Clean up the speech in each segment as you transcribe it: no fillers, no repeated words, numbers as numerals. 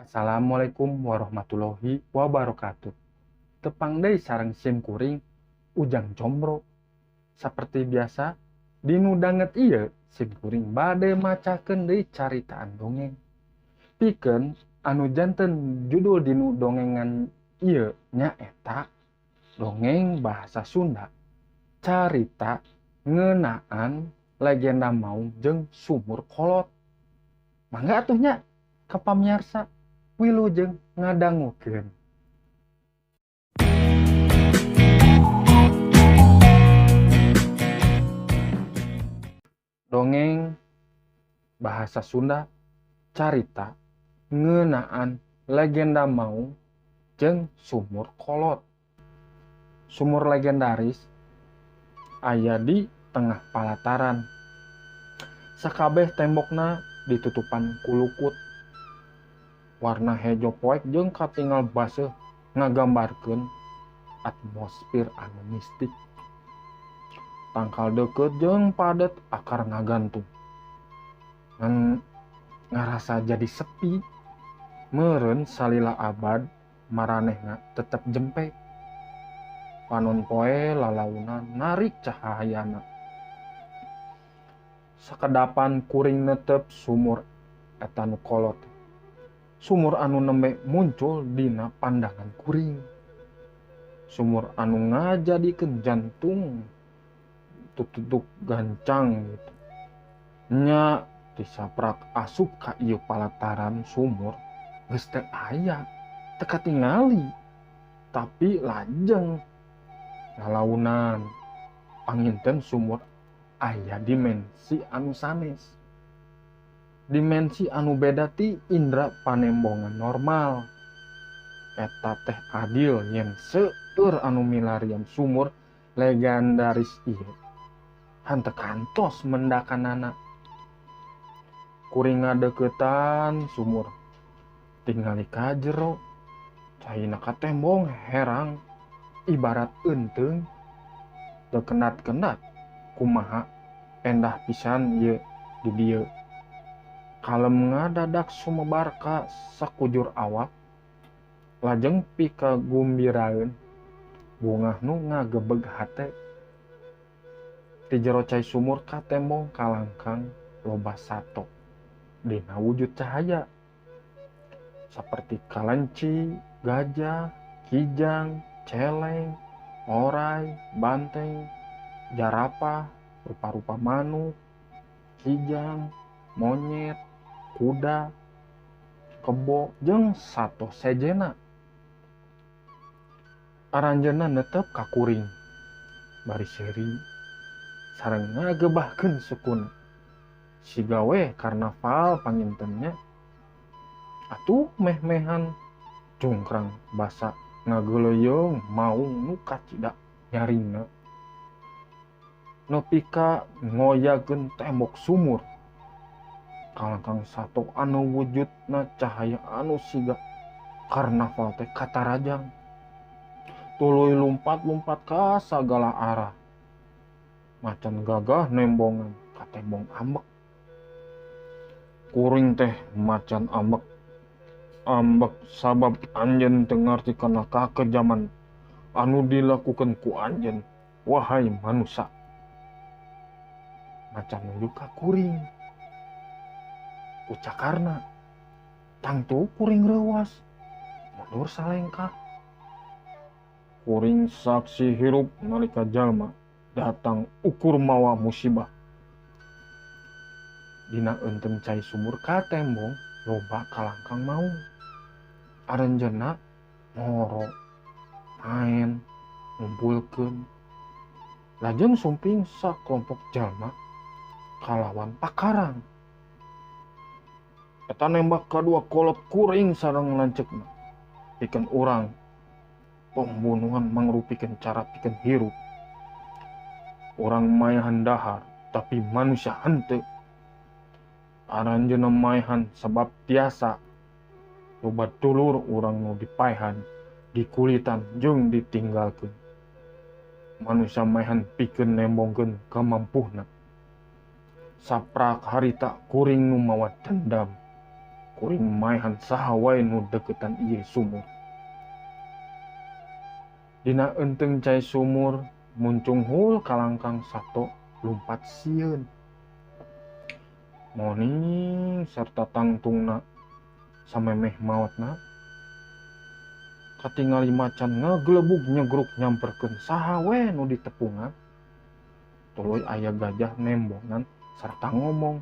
Assalamualaikum warahmatullahi wabarakatuh. Tepang deui sareng sim kuring Ujang Combro. Saperti biasa dinu danget ieu sim kuring bade macakeun deui caritaan dongeng. Pikeun anu janten judul dinu dongengan ieu nyaeta dongeng bahasa Sunda. Carita ngeunaan legenda maung jeung sumur kolot. Mangga atuh nya ka pamiarsa wilujeng ngadangukeun. Dongeng bahasa Sunda carita ngeunaan legenda maung jeung sumur kolot. Sumur legendaris aya di tengah palataran. Sakabeh tembokna ditutupan ku lukut. Warna hejo poek jeung katingal baseuh ngagambarkeun atmosfer anu mistik. Tangkal deukeut jeung padet akar ngagantung. Ngan ngarasa jadi sepi. Meureun salila abad maranehna tetep jempe. Panon poe lalaunan narik cahayana. Sakedapan kuring netep sumur eta nu kolot. Sumur anu nembe muncul dina pandangan kuring. Sumur anu ngajadikeun jantung tututuk gancang gitu. Nya disaprak asup ka ieu palataran sumur geus teu aya, teu katingali. Tapi lajeng lalaunan panginten sumur aya dimensi anu sanes. Dimensi anu beda ti indra panembongan normal. Eta teh adil yen seueur anu milarian sumur legendaris ieu. Henteu kantos mendakanana. Kuring ngadeuketan sumur. Tingali ka jero, caina ka tembong herang ibarat eunteung. Teu kenat-kenat kumaha endah pisan ieu di dieu. Kalem ngadadak sumebar ka sakujur awak, lajeng pikagumbiraeun bungah nu ngagebeg hate. Ti jero cai sumur ka tembong kalangkang loba sato dina wujud cahaya saperti kalenci, gajah, kijang, celeng, orai, banteng, jarapah, rupa-rupa manuk, kijang, monyet, kuda, kebo, jeung sato sejena. Aranjeunna netep ka kuring, bari seuri sareng ngagebahkeun sukuna. Siga we karnaval pangintennya. Atuh meh-mehan cungkrang basa ngageuleuyeung maung nu kacida nyaringna. Nepi ka ngoyageun tembok sumur. Kalangkang sato anu wujudna cahaya anu siga karnaval teh katarajang. Tuluy lumpat-lumpat ka sagala arah. Macan gagah nembongan ka tembong ambek. Kuring teh macan ambek. Ambek sabab anjeun teu ngarti kana kakejaman anu dilakukeun ku anjeun, wahai manusa. Macan nunjuk ka kuring. Ucakarna tangtu kuring reuwas mundur salengkah. Kuring saksi hirup nalika jalma datang ukur mawa musibah. Dina eunteng cai sumur ka tembong loba kalangkang maung. Aranjeunna ngoro maen ngumpulkeun. Lajeng sumping sakelompok jalma kalawan pakarang. Eta nembak kadua kolot kuring sareng lanceukna. Pikeun urang pembunuhan mangrupikeun cara pikeun hirup. Urang maehan dahar tapi manusia henteu. Aranjeunna maehan sabab tiasa loba dulur urang nu dipaehan, dikulitan jeung ditinggalkeun. Manusia maehan pikeun nembongkeun kamampuhna. Saprak harita kuring nu mawa dendam. Kuring maehan saha wae nu deukeutan ieu sumur. Dina eunteung cai sumur muncunghul kalangkang sato lumpat sieun. Moning sarta tangtungna samemeh maotna katingali macan ngagelebug nyegruk nyamperkeun saha we nu ditepungan. Tuluy aya gajah nembongan sarta ngomong,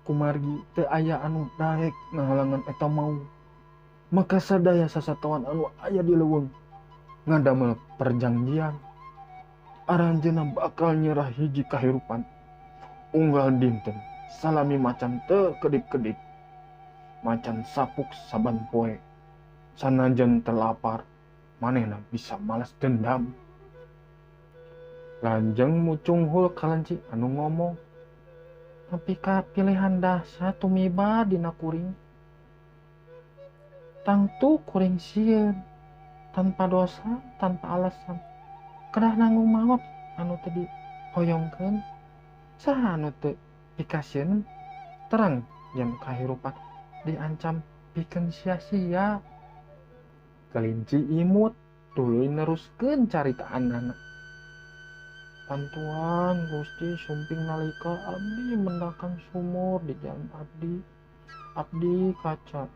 kumargi teu aya anu daek ngahalangan eta mau, maka sadaya sasatoan anu aya di leuweung ngadamel perjanjian aranjeunna bakal nyerah hiji kahirupan unggal dinten salami macan teu kedip-kedip, macan sapuk saban poe, sanajan telapar manehna bisa malas dendam. Lanjeng mucunghul kalenci anu ngomong, tapi ka pilihan dasa tumiba dina kuring, tangtu kuring sieun tanpa dosa tanpa alasan kedah nanggung maot anu teu dihoyongkeun. Saha anu teu pikasieun terang yen kahirupan diancam pikeun sia-sia. Kelinci imut tuluy neruskeun caritaanana. Pantuan Gusti sumping nalika abdi mendakan sumur di jalan abdi, abdi kaca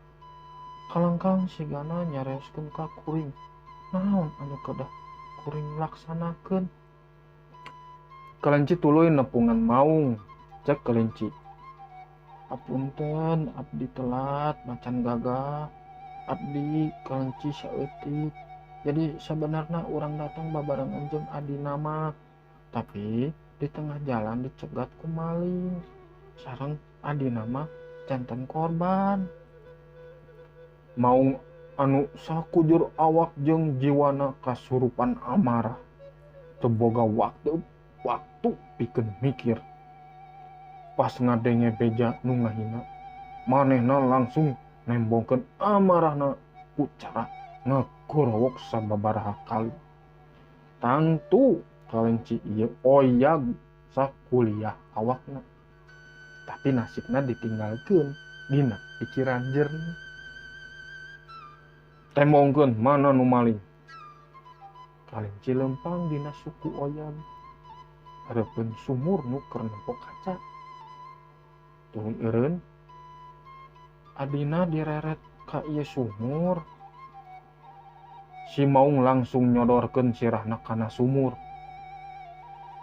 kalangkang sigana nyareoskeun ka kuring, naon anu kedah kuring laksanakeun. Kelinci tuluy nepungan maung, cek kelinci, apunten abdi telat macan gagah, abdi kelinci saeutik, jadi sabenarna urang datang babarengan jeung adina mah, tapi di tengah jalan dicegat ku maling, sareng adina mah janten korban. Maung anu sakujur awak jeung jiwana kasurupan amarah, teu boga waktu pikeun mikir. Pas ngadenge beja nu ngahina, manehna langsung nembongkeun amarahna ku cara ngagorowok sababaraha kali. Tangtu kelinci ieu oyag sakuliah awakna, tapi nasibna ditinggalkeun dina pikiran jernih. Tembongkeun mana nu maling. Kelinci lempang dina suku oyag, hareupeun sumur nu keur nempo kaca. Tuluy eureun adina direret ka ieu sumur. Si maung langsung nyodorkeun sirahna kana sumur.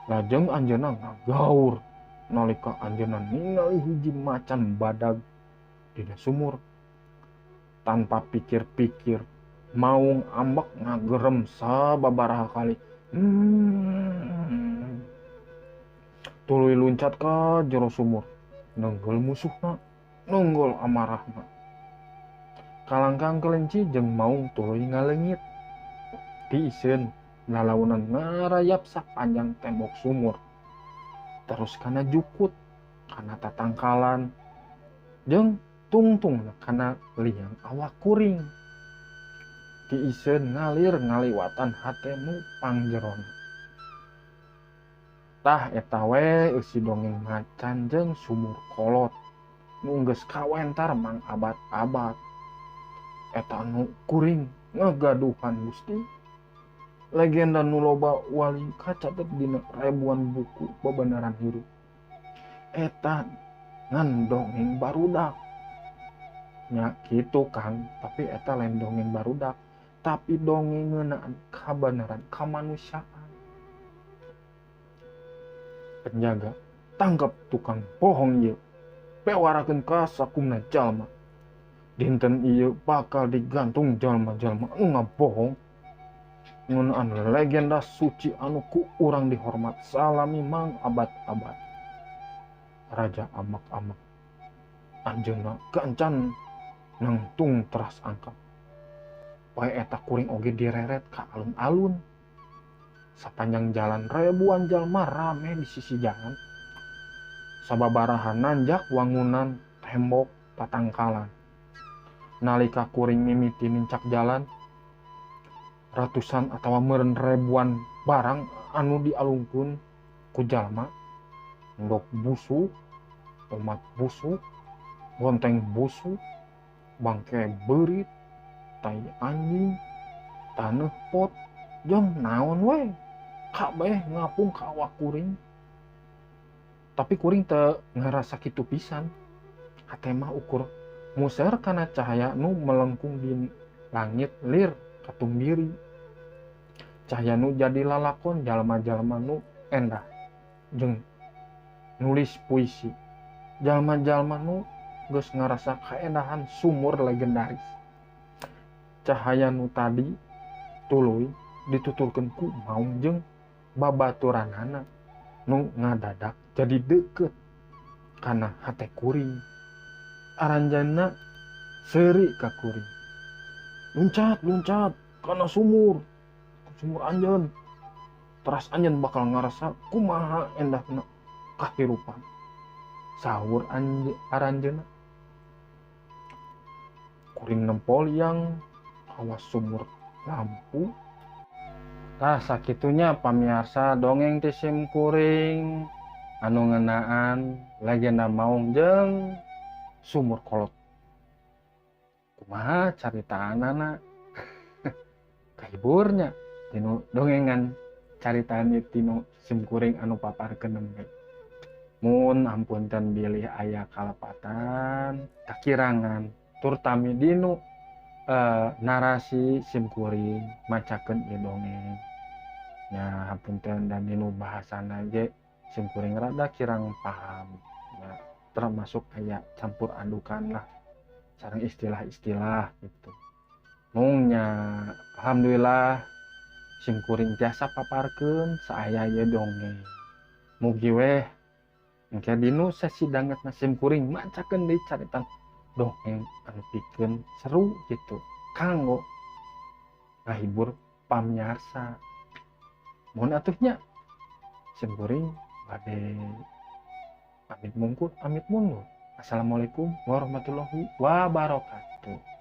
Lajeng anjeunna ngagaur nalika anjeunna ningali hiji macan badag dina sumur. Tanpa pikir-pikir, maung ambek ngagerem sababaraha kali. Tuluy luncat ka jero sumur, nenggel musuhna, nenggel amarahna. Kalangkang kelinci jeung maung tuluy ngaleungit. Diiseun lalaunan ngarayap sapanjang tembok sumur, terus kana jukut, kana tatangkalan, jeung tungtung kana liang awak kuring. Diiseun ngalir ngaliwatan hate nu pangjerona. Tah eta we eusi dongeng macan jeung sumur kolot nu geus kawentar mang abad-abad. Eta nu kuring ngagaduhan Gusti. Legenda nu loba wali kacatet dina ribuan buku bebenaran hirup. Eta ngan dongeng barudak. Nya kitu Kang, tapi eta lain dongeng barudak, tapi dongeng ngeunaan kabenaran kamanusiaan. Penjaga, tangkap tukang bohong ieu, pewarakeun ka sakumna jalma. Dinten ieu bakal digantung jalma-jalma anu ngabohong. Ngeunaan legenda suci anu ku urang dihormat salami mang abad-abad. Raja amak-amak anjeunna gancan nangtung teras angkap. Pae eta kuring oge direret ka alun-alun. Sapanjang jalan ribuan jalma rame di sisi jalan. Sababaraha nanjak wangunan tembok tatangkalan. Nalika kuring mimiti nincak jalan, ratusan atawa meureun ribuan barang anu dialungkeun ku jalma, endog busuk, tomat busuk, Gonteng busuk, bangke beurit, tai anjing, taneuh pot, jeung naon we. Kabeh ngapung ka awak kuring. Tapi kuring teu ngarasa kitu pisan. Hate mah ukur muser kana cahaya nu melengkung di langit lir katumbiri. Cahaya nu jadi lalakon jalma-jalma nu endah jeung nulis puisi. Jalma-jalma nu geus ngarasa kaendahan sumur legendaris. Cahaya nu tadi tuluy dituturkeun ku maung jeung babaturanana nu ngadadak jadi deukeut kana hate kuring. Aranjeunna seuri ka kuring. Luncat, luncat kana sumur. Sumur anjeun. Teras anjeun bakal ngarasa kumaha endahna kahirupan. Sahur aranjeunna. Kuring nempol yang kawas sumur lampu. Tah sakitunya pamiarsa dongeng ti sim kuring anu ngeunaan legenda maung jeung sumur kolot. Kumaha caritaanana? Kahiburnya tinu dongengan caritaan tinu sim kuring anu paparkeun nembe. Mun ampunten bilih aya kalepatan, kakirangan, turtami dinu narasi sim kuring macakeun ieu dongeng. Nya hapunten dan dinu bahasana ge sim kuring rada kirang paham. Nya termasuk aya campur adukan lah sareng istilah-istilah gitu. Mung nya alhamdulillah sim kuring tiasa paparkeun saaya ieu dongeng. Mugi weh engke dinu sesi dangetna sim kuring macakeun deui carita dongeng anu pikeun seru gitu kanggo ngahibur pamiarsa. Mun atuh nya sim kuring bade pamit mungkur, pamit mundur. Assalamualaikum warahmatullahi wabarakatuh.